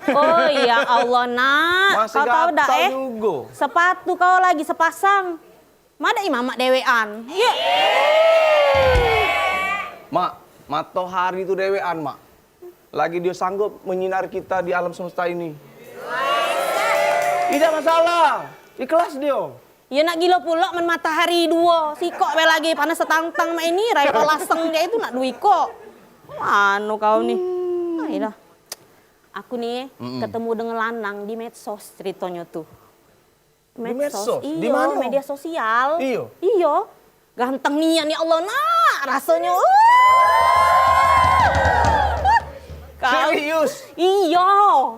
Oh ya Allah, Nak. Masih kau tahu dak, gatal eh? Jugo. Sepatu kau lagi sepasang. Madai mamak dewean. Ye. Mak, matohari tu dewean, Mak. Lagi dio sanggup menyinari kita di alam semesta ini. Tidak masalah. Ikhlas dio. Ye nak gilo pulo men matohari duo. Sikok be lagi panas setangtang mak ini, rai kau laseng cak itu nak duo ikok. Mano kau ni? Hmm. Ayolah. Aku ni ketemu dengan lanang di medsos ceritonyo tu. Di medsos? Medsos? Di iyo, mano? Media sosial. Iyo. Iyo. Ganteng nian ya Allah, Nak. Rasonyo. Uh. Kau. Serius? Iyo.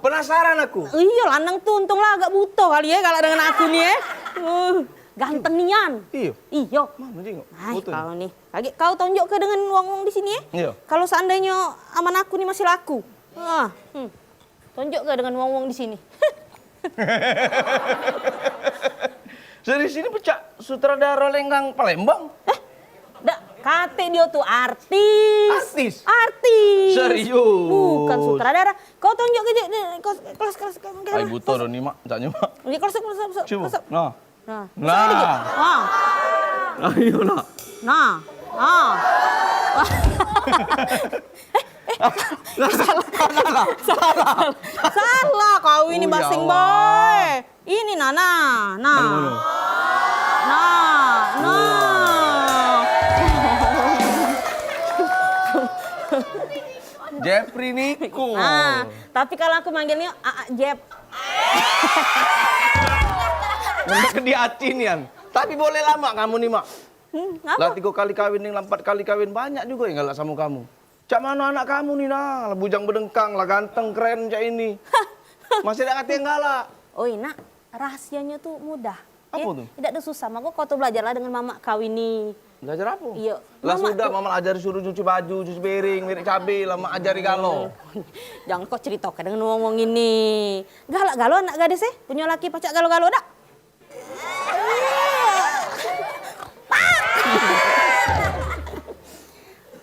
Penasaran aku. Iyo, lanang tu untung lah agak buto kali ye, galak dengan aku ni ye. Uh, ganteng nian. Iyo. Iyo. Mano jingok? Ai, kau ni. Kagek kau tonjok ke dengan wong-wong di sini ye. Iyo. Kalau seandainyo aman aku ni masih laku. Ah, hmm. Tonjok ke dengan wong-wong di sini? Serius, ini pecak sutradara Lenggang Palembang? Hah? Dak, kate dio tu artis. Artis? Artis. Serius? Bukan sutradara. Kau tonjok ke, Jek, kelas, kelas, kelas. Ai, buto dah ni, Mak, caknyo, Mak. Di kelas, kelas, kelas, kelas. Cubo. Nah. Nah. Nah. Nah. Ayo, nak. Nah. Ah. Nah. Eh, eh. Salah, salah, salah. Salah kau ini, oh, ya basing Allah. Boy. Ini, nah, nah, nah. Mana, mana? Nah, nah. Jeffrey Nicole. Ah, tapi kalau aku manggilnya Aa Jep. Mendek ke di Aceh nian. Tapi boleh lah, Mak, kamu ni, Mak. Hmm, ngapa? Lah tigo kali kawin ni, lah empat kali kawin, banyak jugo yang galak samo kamu. Cak mano anak kamu ni, nah, lah bujang bedengkang, lah ganteng, keren cak ini. Masih dak katek yang galak. Oi, Nak, rahasionyo tu mudah. Apo tu? Idak ado susah, mako kau tu belajarlah dengan mamak kau ini. Belajar apo? Iyo. Lah sudah, Mamak ajari suruh cuci baju, cuci piring, mirit cabe, lah Mak ajari galo. Jangan kau ceritoke dengan wong-wong ini. Galak galo anak gadis, eh? Punyo laki pacak galo-galo dak?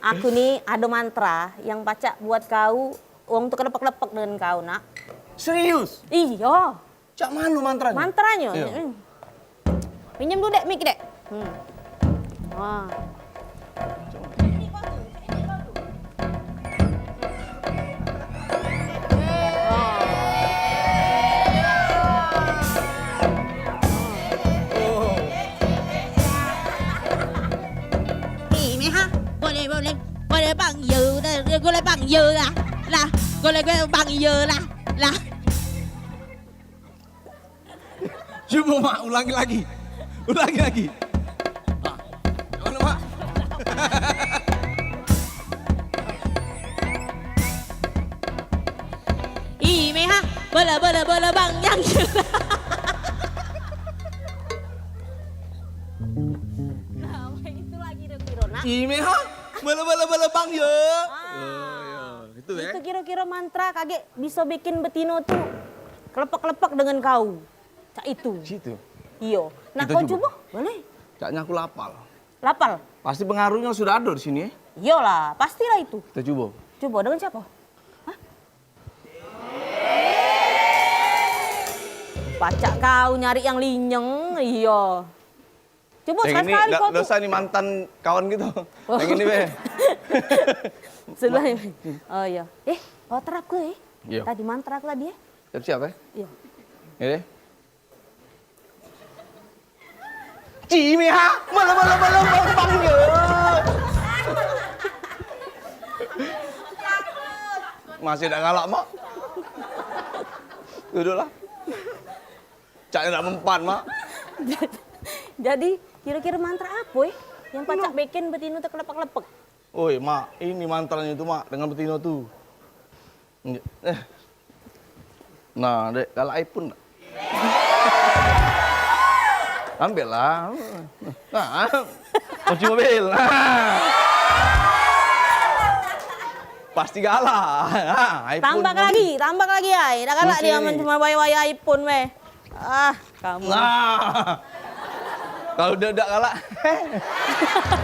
Aku ni ado mantra yang pacak buat kau, wong tu kelepek-lepek dengan kau, Nak. Serius? Iyo. Cak mano mantranyo? Mantranyo? Iyo. Hmm. Minjem dulu, Dek, mic, Dek. Hmm. Wah. Ni, ni, ha. Boleh, boleh. Boleh bang, yo, dah, boleh bang, yo, lah. Lah, boleh, boleh bang, yo, lah. Lah. Cubo, Mak, ulangi lagi. Ulangi lagi. Nah, gimana, Mak? Ih, Meha, bola, bola, bola, Bang, yang Nah, itu lagi dong, Biro, nak. Ih, Meha, bola, bola, bola, Bang, yo. Ah. Oh, iya. Itu, eh? Itu kiro-kiro mantra kagek biso bikin betino tu kelepek-kelepek dengan kau. Cak itu. Situ. Iyo. Nah, kau cubo? Boleh. Caknyo aku lapal. Lapal? Pasti pengaruhnyo sudah ado di sini, eh? Iyolah, pastilah itu. Kita cubo. Cubo dengan siapo? Hah? Pacak kau nyari yang linyeng, iyo. Cubo sekali-sekali kau tu. Dosa ni mantan kawan gitu. Oh. Yang ini be. Sebelah ini. Oh, iya. Eh, kau terap ke, eh? Iya. Tadi mantra aku tadi, eh? Siap-siap, eh? Iya. Ini. Cimi, ha? Malam, malam, malam, bang, bang, ya. Masih dak ngalak, Mak? Duduklah. Cak dak mempan, Mak. Jadi, kiro-kiro mantra apo, eh, yang pacak bikin betino tu kelepek-kelepek? Oi, Mak, ini mantranyo tu, Mak, dengan betino tu. Nye-, eh. Nah, Dek, galak iPhone dak? Ambil lah. Nah, kunci mobil. Pasti galak. Nah, iPhone. Tambah lagi, tambah lagi, ai. Dak galak dia men cuma wayah-wayah iPhone weh. Ah, kamu. Nah. Kalau dak, dak galak.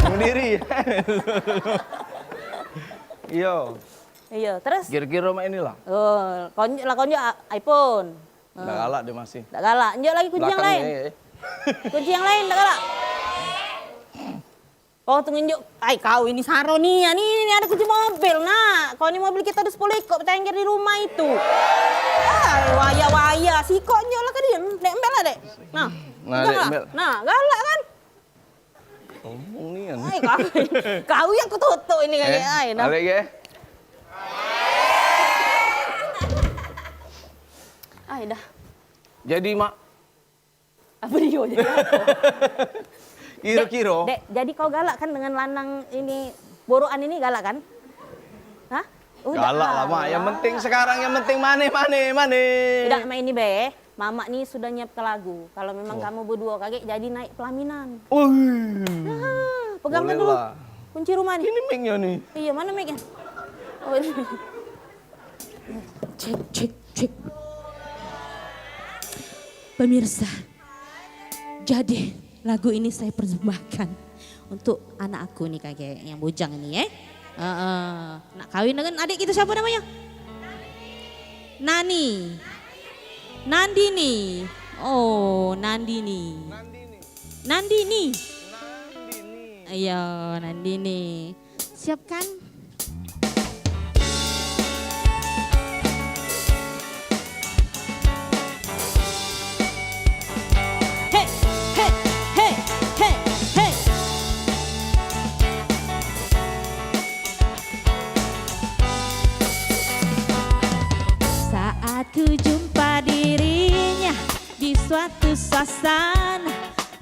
Bunuh diri. Iyo. Iyo, terus? Kiro-kiro mak inilah. Oh, konjuk lah, konjuk, a-, iPhone. Dak galak dia masih. Dak galak. Njuk lagi kunci yang lain. Belakang ni, eh. Kunci yang lain dak galak. Kau tu ngenjuk, ai kau ini saro ni, ya ni, ni ada kunci mobil, Nak. Kau ni mobil kita ada sepuluh ikok bertengger di rumah itu. Ai, waya-waya, sikok njuk lah ke dia. Dek, embel lah, Dek. Nah, nah, pegang Dek, lah. Embel. Nah, galak kan? Omong ni kan. Ai, kau, kau yang kututuk ini kagek, eh, ai, nah. Balik ke? Ai, dah. Jadi, Mak. Apa dia jadi apa? Kiro-kiro. Dek, Dek, jadi kau galak kan dengan lanang ini, borokan ini galak kan? Hah? Udah. Galak lah, Mak. Yang penting sekarang, yang penting mane, mane, mane. Tidak, Mak, ini be. Mamak ni sudah nyiapke lagu. Kalau memang kamu berdua kagek jadi naik pelaminan. Wih. Nah, pegang dulu kunci rumah ni. Ini mic-nyo ni. Iya, mana mic-nya? Oh, ini. Cek, cek, cek. Pemirsa, jadi lagu ini saya persembahkan untuk anak aku ni kagek yang bujang ni, eh. Heeh. Nak kawin dengan adik kita siapa namanya? Nani. Nandini. Oh, Nandini. Nandini. Nandini. Nandini. Iya, Nandini. Siapkan. Hei, hei, hei, hei, hei. Saat ku jumpa dirinya di suatu suasana,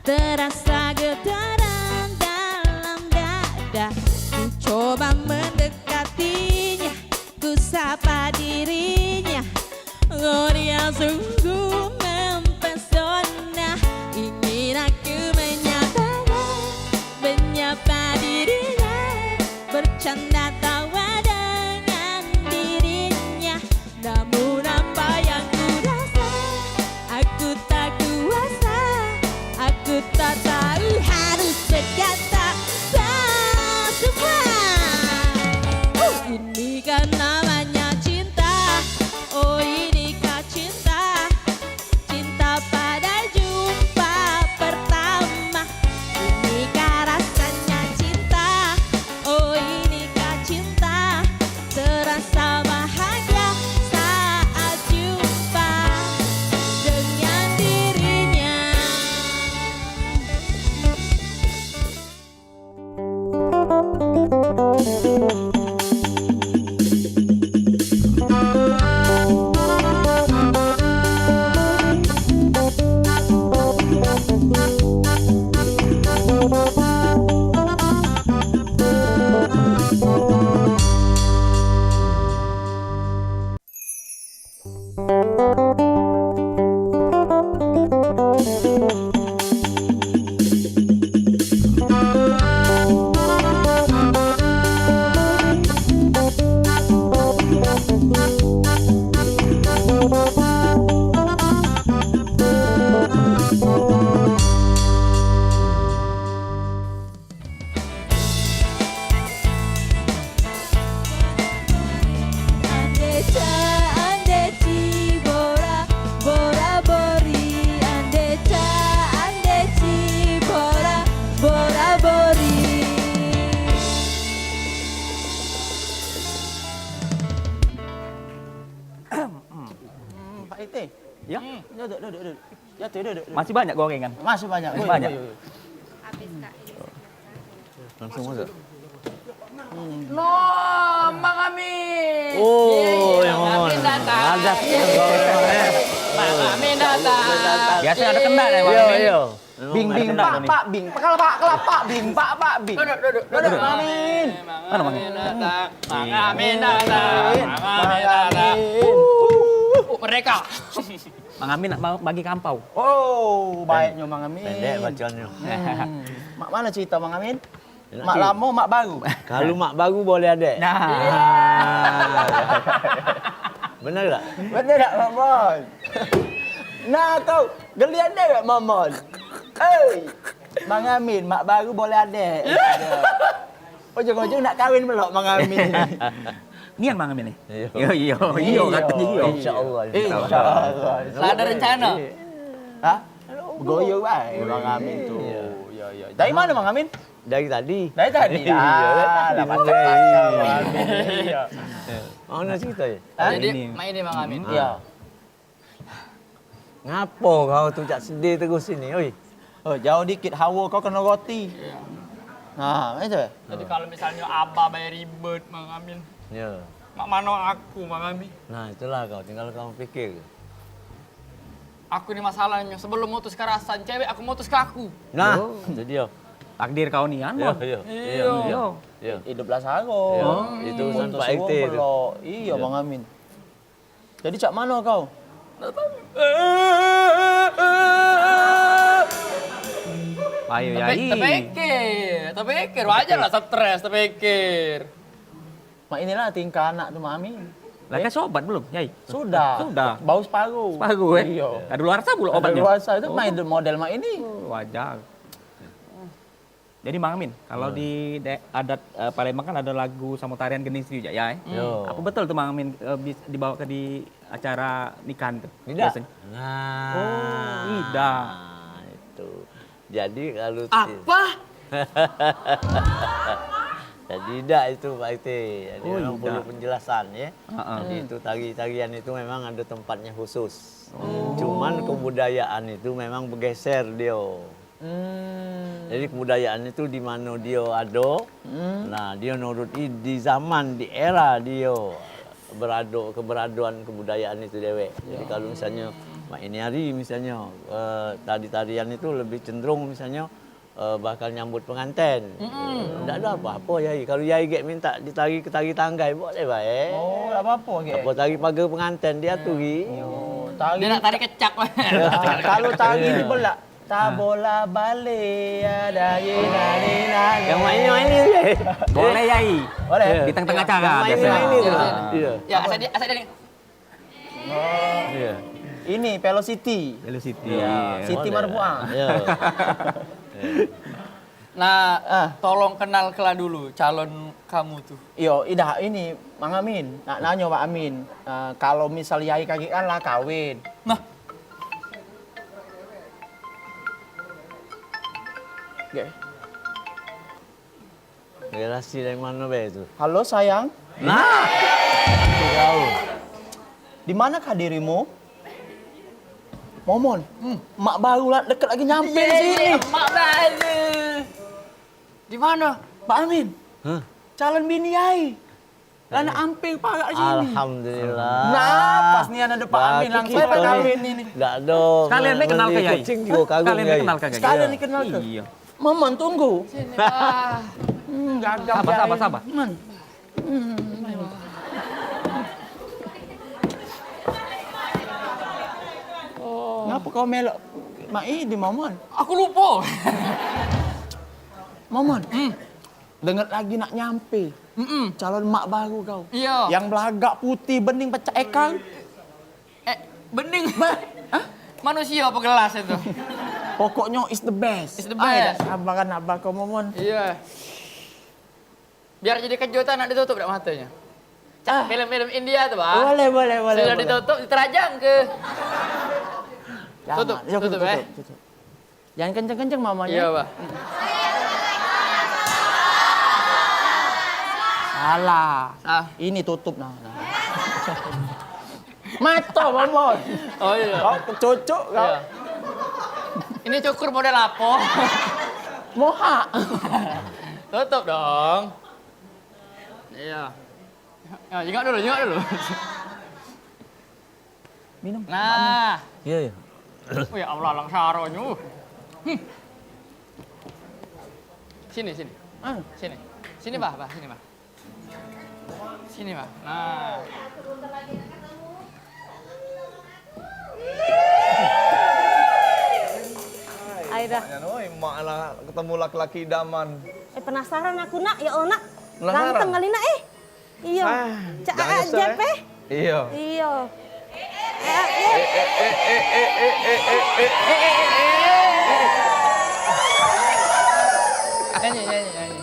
terasa getaran dalam dada. Ku coba mendekatinya, ku sapa dirinya. Oh, dia sungguh mempesona. Ingin aku menyapanya, menyapa dirinya, bercanda tawa dengan dirinya. Namun apa yang ku rasa, aku tak kuasa, aku tak tahu harus berkata tak semua. Uh, ini kan namanya cinta, oh inikah cinta, cinta pada jumpa pertama. Inikah rasanya cinta? Oh, inikah cinta? Terasa bahagia saat jumpa dengan dirinya. Ande ca, ande ci, bora, bora bori. Ande ca, ande ci, bora, bora bori. Hmm, Pak R T. Ya? Hmm, duduk, duduk, duduk. Jatuh, duduk, duduk. Masih banyak gorengan? Masih banyak. Masih banyak. Oi, oi, oi. Langsung masuk. Hmm. No, Mang Amin. Oh, iya, iya, yang Mang Amin datang. Ada. Iya, iya, iya. Biasa ada kendak ya, Bang? Iya, iya. Bing, bing, pak, pak, bing. Pekal, pak, kelapa, bing, pak, pak, bing. Duduk, duduk, duduk. Mang Amin. Mana, Mang Amin? Mang Amin datang. Mang Amin datang. Uh, merdeka. Mang Amin nak ma-, bagi kampau. Oh, baiknyo Mang Amin. Pendek baconyo. Hmm. Mak mano cerito Mang Amin? Mak lamo, mak baru. Kalu mak baru boleh adek. Nah. Bener tak? Bener tak, Mak Mon? Nah, kau gelian dewek, Mak Mon. Oi, Mang Amin, mak baru boleh adek. Ujung-ujung nak kawin melok Mang Amin. Nian Mang Amin ni? Iyo. Iyo, iyo, iyo, katonyo iyo. Insyaallah, insyaallah. Lah ada rencana? Hah? Begoyo bae Mang Amin tu. Iyo. Iyo, iyo. Dari mano Mang Amin? Dari tadi. Dari tadi? Iyo. Ah, lah, pacak-pacak Mang Amin. Iyo. Mano cerito yo? Hah? Jadi, mak ini Mang Amin. Iyo. Ngapo kau tu cak sedih terus ini, oi? Oh, jauh dikit hawo kau keno roti. Iyo. Nah, itu. Jadi kalu misalnyo abah bae ribet, Mang Amin. Iyo. Mak mano aku, Mang Amin? Nah, itulah kau, tinggal kau pikir. Aku ni masalahnyo, sebelum mutus ke Rasan, cewek aku mutus ke aku. Nah, itu dio. Takdir kau nian, Mon. Iyo, iyo. Iyo. Iyo. Hiduplah saro. Iyo, itu urusan Pak R T tu. Iyo, Mang Amin. Jadi cak mano kau? Ayo, Yai. Tepikir, tepikir. Wajar lah stres, tepikir. Mak inilah tingkah anak tu, Mak Amin. Lah, kan sobat belum, Yai? Sudah. Sudah. Baru separuh. Separuh, eh? Iyo. Kadaluarsa pulo obatnyo. Kadaluarsa itu main model mak ini. Oh, wajar. Jadi Mang Amin, kalau di de-, adat, eh, Palembang kan ada lagu samo tarian gending setuju ya, eh? Yo. Apa betul tu Mang Amin, eh, bis-, dibawa ke di acara nikahan tu? Tidak. Biasanya? Nah. Oh, tidak. Itu. Jadi kalau ti- Apa? Jadi tidak itu Pak R T. Jadi memang perlu penjelasan ya. Heeh. Jadi itu tari-tarian itu memang ada tempatnya khusus. Oh. Cuman kebudayaan itu memang bergeser dia. Hmm. Jadi kebudayaan itu di mano dio ado, hmm, nah, dio nuruti di zaman, di era dio berado, keberadoan kebudayaan itu dewek. Jadi, ya, kalau misalnyo mak ini hari misalnyo, eh, tari-tarian itu lebih cenderung misalnyo, eh, bakal nyambut penganten. Mm-mm. Ndak ado apo-apo, Yai. Kalau Yai gek minta ditari ke tari tanggai, boleh bae. Oh, ndak apo-apo gek. Apo tari pagar penganten diaturi. Oh, tari. Dia nak tari kecak. Nah, kalau tari di belak, tabola bale, ya, dari, dari, dari. Yang main, yang main ni, Yai. Boleh, Yai. Boleh. Di tengah-tengah acara biasanya. Yang main, main ni tu. Iyo. Ya, asal dia, asal dia ni. Oh. Iyo. Ini Velocity. Velocity. Iyo. Siti Marfuah. Iyo. Nah, ah, tolong kenalkanlah dulu calon kamu tu. Iyo, idak ini Mang Amin. Nak nanyo Mang Amin. Eh, kalau misal Yai kagek kan lah kawin. Nah. Oke. Relasi dari mano be tu? Halo, sayang. Nah. Di manakah dirimu? Momon. Hmm. Mak baru lah deket lagi nyampe sini. Mak baru. Di mano? Pak Amin. Hah? Calon bini Yai. Lah nak amping parak sini. Alhamdulillah. Nah, pas nian ado Pak Amin langsung kawin ini. Dak ado. Sekalian ni kenal ke Yai. Kucing jugo kagum. Sekalian ni kenal ke Yai. Sekalian ni kenal ke. Iyo. Momon tunggu. Sini lah. Hmm, gagal. Sabar, sabar, sabar. Man. Hmm. Oh. Ngapo kau melok mak ini, Momon? Aku lupo. Momon. Hmm. Dengar lagi nak nyampe. Mm-mm. Calon mak baru kau. Iyo. Yang belagak putih bening pecak ekar. Eh, bening. Hah? Manusia apa gelas itu? Pokoknyo is the best. Is the best. Ai, dak sabaran abah kau, Momon. Iyo. Biar jadi kejutan, nak ditutup dak matonyo? Cak film-film India tu, Bah. Boleh, boleh, boleh. Sudah ditutup, diterajang ke. Tutup, tutup, eh. Jangan kenceng-kenceng, Momon, ya. Iyo, Bah. Salah. Ah. Ini tutup, nah. Mato, Momon. Oh, iyo. Kau cucuk, kau. Iyo. Ini cukur model apo? Mohak. Tutup dong. Iyo. Ah, jengok dulu, jengok dulu. Minum. Nah. Iya, iya. Oh ya Allah, lang saronyo. Hmm. Sini, sini. Ah. Sini. Sini, Bah, Bah, sini, Bah. Sini, Bah. Nah. Ayo dah. Maknyo, oi, mak lah ketemu laki-laki idaman. Eh, penasaran aku, Nak. Ya Allah, Nak. Penasaran? Ganteng kali, Nak, eh. Iyo. Ah, cak jangan Aa nyesel, Jep, eh. Eh? Iyo. Iyo. Aa Jep. Nyanyi, nyanyi, nyanyi.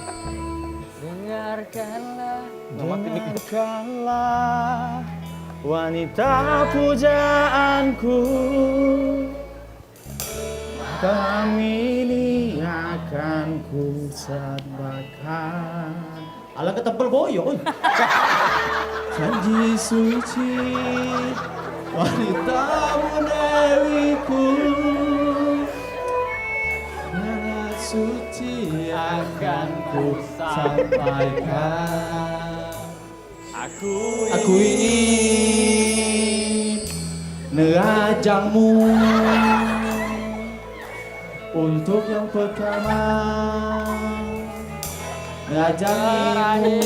Dengarkanlah, dengarkanlah wanita pujaanku. Malam ini akan ku sampaikan. Alah, ketempel boyok, oi. Janji suci wanita dewiku. Sangat suci akan ku sampaikan. Aku ingin nerajangmu untuk yang pertama. Nerajangmu.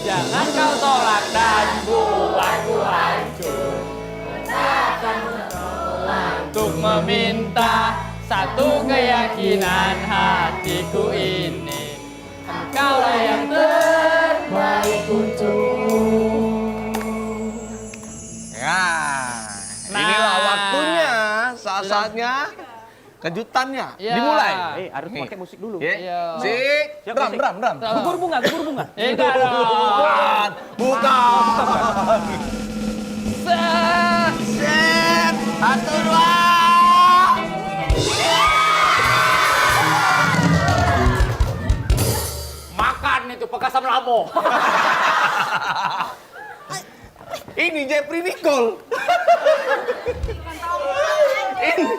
Jangan kau tolak dan buatku hancur. Untuk meminta satu keyakinan hatiku ini. Engkaulah yang terbaik untukku. Ya, inilah waktunya, saat-saatnya, kejutannya. Ya. Dimulai. Eh, harus pakai musik dulu. Ya. Iya. Si Siap, drum, musik. Drum, drum. Gugur bunga, gugur bunga. Eh, enggak dong. Bukan. Bukan. Set. Set. Satu, dua. Makan itu bekas asam lambung. Ini Jeffrey Nicole. Ini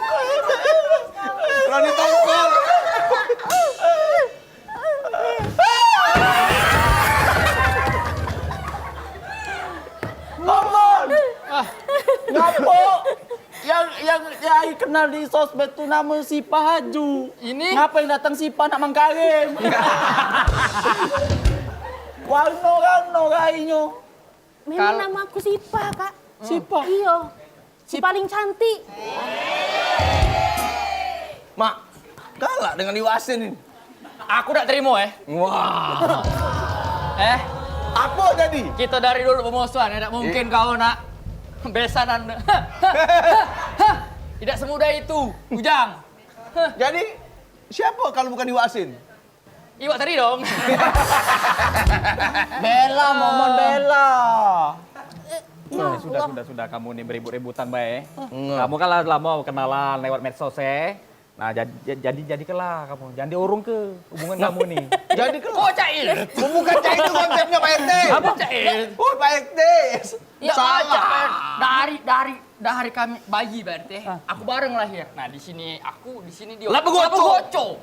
Ronnie Tongkol. Ngomong. Ngapo? Yang, yang, yang ai kenal di sosmed tu namo Sipa Haju. Ini? Ngapo yang datang Sipa nak mengkarim? Warno-warno rainyo. Memang Kal- nama aku Sipa, Kak. Sipa? Iyo. Si paling cantik. Mak, galak dengan iwak asin ini. Aku dak terimo, eh. Wah. Eh? Apa jadi? Kita dari dulu pemusuhan, eh. Dak mungkin kau nak besanan. Tidak semudah itu, Ujang. Jadi, siapa kalau bukan iwak asin? Iwak teri dong. Bela, Momon, bela. Ya, sudah, sudah, sudah. Kamu ni beribut-ributan bae. Kamu kan lah lama kenalan lewat medsos, eh. Nah, jadi, jadi, jadi kelah kamu. Jangan diurung ke hubungan kamu ni. Jadi kelah. Kok cair? Bukan cair itu konsepnya, Pak R T. Apa? Cair. Oh, Pak R T. Ya, salah. Dari, dari, dari kami bayi berarti. Aku bareng lahir. Nah, di sini aku, di sini dia. Labu goco. Labu goco.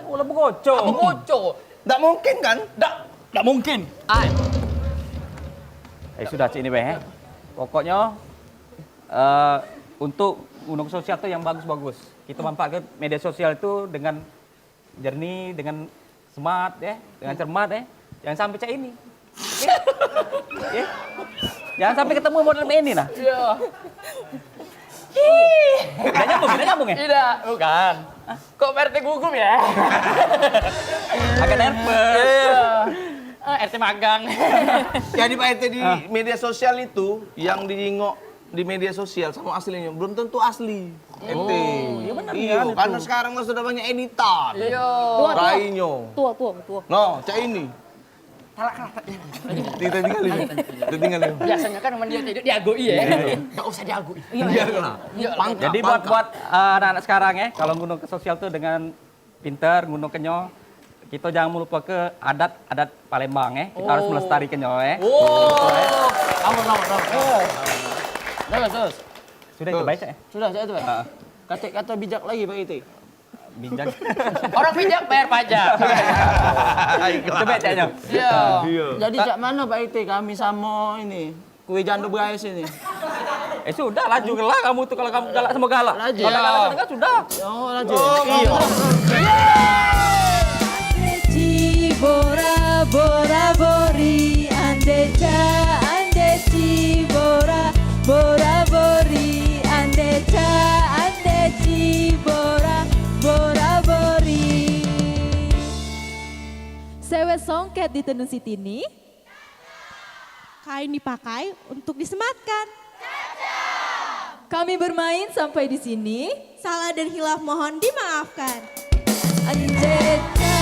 Oh, labu goco. Labu goco. Ndak mungkin kan? Ndak, ndak mungkin. Ai. Eh, sudah, cik ini, Beh, eh. Pokoknya, eh, untuk gunung sosial tu yang bagus-bagus. Kita manfaatkan media sosial itu dengan jernih, dengan smart, ya, dengan cermat, ya. Jangan sampai cak ini. Ya. Ya. Jangan sampai ketemu model ini, nah. Iya. Tidak nyambung, tidak nyambung, ya? Tidak, bukan. Kok Pak R T gugup, ya? Agak nervous. Iya. Ah, R T magang. Jadi, Pak R T di media sosial itu, yang diingok di media sosial sama aslinya belum tentu asli. R T. Oh, iya bener. Iyo, karena sekarang lah sudah banyak editan. Iya. Tua, tua. Rainyo. Tua, tua, tua. No, cak ini. Talak keratak ya. Kita tinggalin. Kita tinggalin. Biasanya kan men dia tidak diagoi ya. Iya. Enggak usah diagoi. Iya. Biarlah. Iya. Pangkat, jadi buat, pangkat. Buat, eh, anak-anak sekarang ya, kalau ngunu ke sosial tuh dengan pinter, ngunu kenyo, kita jangan melupakan adat-adat Palembang ya. Kita harus melestarikan ya. Oh. Aman, aman, aman. Terus, terus. Sudah itu baik ya? Sudah, sudah itu baik. Heeh. Kata-kata bijak lagi Pak Iti. Bijak. Orang bijak bayar pajak. Coba caknya. Iya. Jadi cak mana Pak Iti kami sama ini? Kue jando berai sini. Eh, sudah, laju lah kamu tu kalau kamu galak sama galak. Laju. Kalau galak sama galak, sudah. Oh, laju. Ande ci Bora, Bora Bori, ande ca, ande ci Bora, Bora Bori, ande ca, ande ci Bora, Bora Bori. Sewet songket di tenun siti ni. Kain dipakai untuk disematkan. Kami bermain sampai di sini. Salah dan hilaf mohon dimaafkan. Ande ca,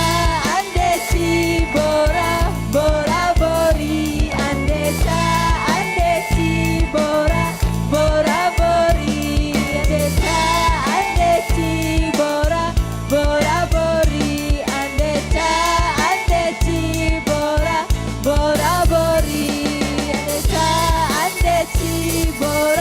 ande ci Bora, Bora Bori. Ande ca, ande ci Bora, Bora Bori. Ande ca, ande ci Bora, Bora Bori. Ande ca, ande ci Bora, Bora Bori. Ande ca, ande ci Bora.